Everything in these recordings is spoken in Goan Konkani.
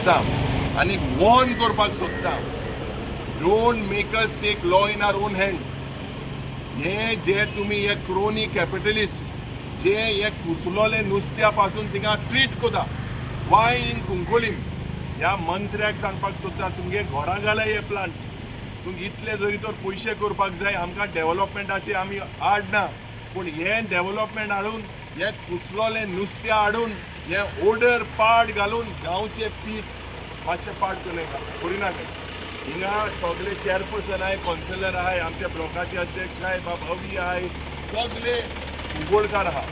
सोदता आनी वॉर्न करपाक सोदता, don't make us take law in our own hands. हे जे तुमी हे क्रोनी कॅपिटलिस्ट जे हे कुसलोले नुस्त्या पासून थिंगा ट्रीट करता वाय इन कुंकोलीम. ह्या मंत्र्याक सांगपाक सोदता, तुमगे घरां घालाय हे प्लांट. तुमकां इतले जरी तर पयशे करपाक जाय, आमकां डेव्हलपमेंटाचे आमी आड ना, पूण हे डेव्हलपमेंट हाडून, हे कुसलोले नुस्तें हाडून, हे ओडर पाड घालून गांवचे पीस मातशें पाड करिनाका, करिनाका. हिंगा सगळे चेअरपर्सन आहाय, कौन्सिलर आहाय, आमच्या ब्लॉकाचे अध्यक्ष आहाय, बाब अवी आहाय, सगळे कुंकळकार आहा.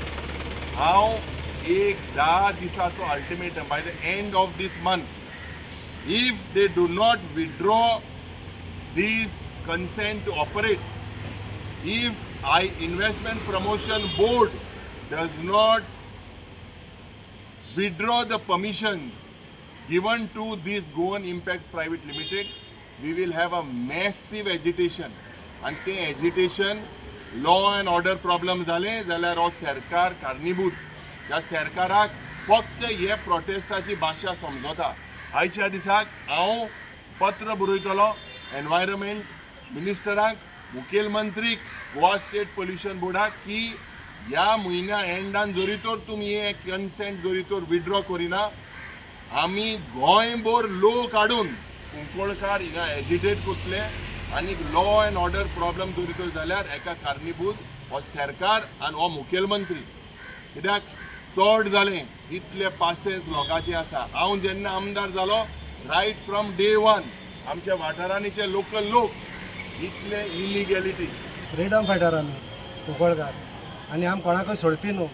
हांव एक 10 दिसाचो ultimatum, by the end of this month, if they do not withdraw this consent to operate, if I Investment Promotion Board does not withdraw the permissions given to this Goan Impact Private Limited, we will have a massive agitation. आणि ते agitation law and order problem जाले जाल्यार हो सरकार कारणीभूत. ह्या सरकाराक फक्त हे प्रोटेस्टाची भाशा समजता. आयच्या दिसाक हांव पत्र बरयतलो एनवायरमेंट मिनिस्टराक, मुखेलमंत्रीक, गोवा स्टेट पोल्युशन बोर्डाक की ह्या म्हयन्या एंडान जरी तर तुमी हे कन्सेंट जरी तर विड्रॉ करिना, आमी गोंयभर लोक हाडून कुंकळकार हिंगा एजिटेट करतले आनी लॉ अँड ऑर्डर प्रॉब्लम जरी तर जाल्यार एका कारणीभूत हो सरकार आनी हो मुखेलमंत्री. कित्याक चड जालें, इतले पासेस लोकांचे आसा. हांव जेन्ना आमदार जालो, रायट फ्रॉम डे वन आमच्या वाठारांनीचे लोकल लोक इतले इलिगॅलिटीज. फ्रिडम फायटर आमी कुंकळकार आनी आम कोणाकूय सोडपी न्हू.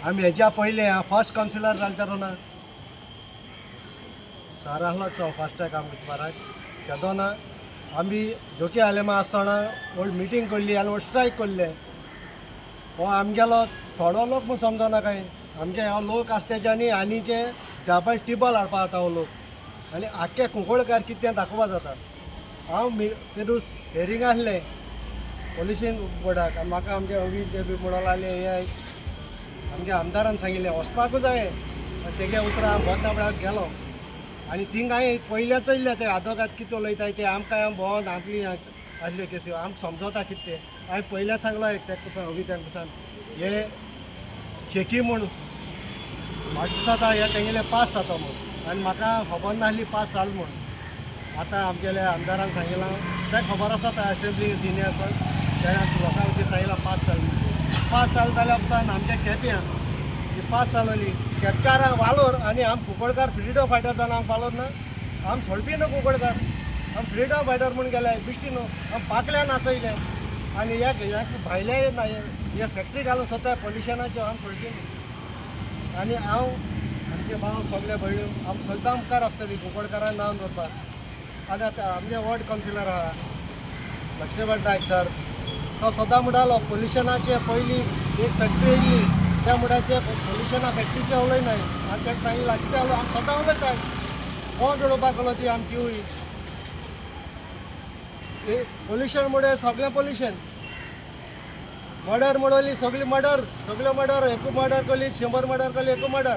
आमी हेज्या पयलें फर्स्ट कावन्सिलर जाले तेन्ना सर आहलो फर्स्ट टायम आमकां बाराक तेदोना आमी जोकी आलेमा आसतना व्हड मिटींग करली आनी व्हड स्ट्रायक करले. हो आमगेलो थोडो लोक म्हूण समजना काय आमगे हो लोक आसा तेज्यांनी आनीचे डबल टिबल हाडपा जाता हो लोक आनी आख्खे कुंकळकार कितें दाखोवपा जाता. हांव ते दीस हेरींग आहलें पोलिशींग बोर्डाक आनी म्हाका आमगे अवी ते बी म्हणून लागले, हे आमगे आमदारान सांगिल्लें वचपाकूच जाय. आनी तेगे उतरां हांव बोतना म्हळ्यार गेलो आनी थिंग हांवें पयलें चोयलें ते आदोगाद कितें उलयताय ते. आमकां भोंवन आपली आसल्यो केसी आमकां समजता कितें तें. हांवें पयलें सांगलो एक तेका पसून, अवी तेका पसून, हे शेकी म्हूण म्हाका दिसता हे तेंगेले पास जाता म्हूण आनी म्हाका खबर नासली पास जाल म्हूण. आतां आमगेल्या आमदारान सांगिलां, तेका खबर आसा, तो एसेंब्ली दिनी आसा, तेणें लोकांक बी सांगिलां पास जाल म्हूण. पास जाल जाल्यार पसून आमच्या केप्यां ही पास जालोली केपकारांक वालोर आनी आम कुंकळकार फ्रिडम फायटर जावन आमकां वालोर ना. आम सोडपी न्हू कुंकळकार, आम फ्रिडम फायटर म्हूण गेले बिश्टी न्हू. आम पाकल्या नाचयले आनी ह्या ह्या भायले ना हे फॅक्टरी घालून सोदता पोल्युशनाच्यो, आम सोडपी न्हू. आनी हांव आमचे भाव सगळे भयण्यो आम सद्दां मुखार आसतली कुंकळकारांक नांव दवरपाक. आनी आतां आमगे वॉर्ड कावन्सिलर आहा लक्ष्मण नायक सर, तो सदां म्हणटालो पोल्युशनाचे पयलीं एक फॅक्टरी येयल्ली त्या म्हणटा ते पोल्युशना फॅक्टरीचे उलयनाय. आनी ताणें सांगिलां कितें उलय, आमी सदां उलयताय. कोण उलोवपाक गेलो ती आमची पोल्युशन मुळे सगळें पोल्युशन मर्डर म्हणली सगळी मर्डर, सगळे मर्डर. एकू मर्डर केली, 100 मर्डर केली, एकू मर्डर.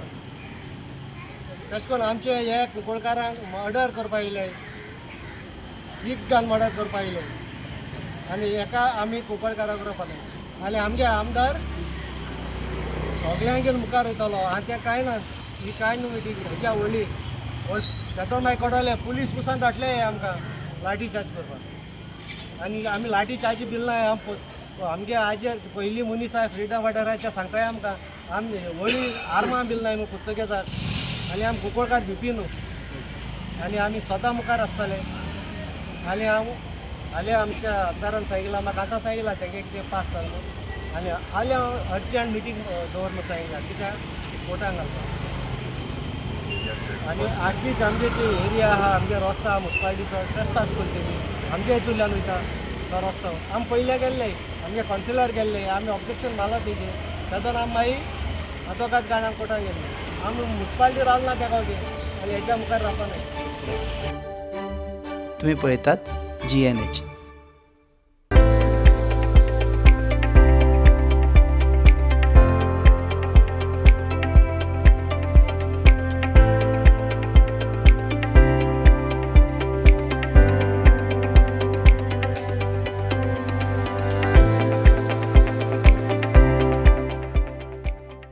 तशें करून आमचे हे कुंकळकारांक मर्डर करपा येयले, एक घाल मर्डर करपा येयले आनी हेका आमी कुंकळकारांक करपा न्हय. आनी आमगे आमदार सगळ्यांगेर मुखार वयतलो आनी तें कांय ना. ही कांय न्हू मिटींग हेज्या व्हडली तेदो मागीर कळटलें. पुलीस पसून धाडले आमकां लाठी चार्ज करपाक आनी आमी लाठी चार्ज बिल ना. आमगे आजे पयलीं मनीस आहा, फ्रिडम फायटर आहा, ते सांगताय आमकां आमी व्हडली आर्मां बिल नाय म्हूण पुर्तुगेजाक. आनी आमी कुंकळकार भिपी न्हू आनी आमी सदां मुखार आसतले. आनी हांव हालीं आमच्या आमदारान सांगिलां म्हाका, आतां सांगिलां तेगे कितें पास जाल म्हूण आनी हालीं हांव अर्जंट मिटींग दवर म्हूण सांगिलां कित्याक कोर्टान घालपाक. आनी आखीच आमगे जी एरिया आहा, आमगे रस्तो आहा मुन्सिपालिटीचो, ट्रेसपास करता तेमी. आमगे हितूंतल्यान वयता तो रस्तो. आमी पयले गेल्ले, आमगे कावन्सिलर गेल्ले, आमी ऑब्जेक्शन मारलो तेजेर. तेदोन आमी मागीर आदोगाद गाणाक कोर्टान गेल्ले. आमी मुन्सिपालिटी रावना त्या फावटी आनी हेच्या मुखार रावपा नाय. तुम्ही पळयतात जीएनएच.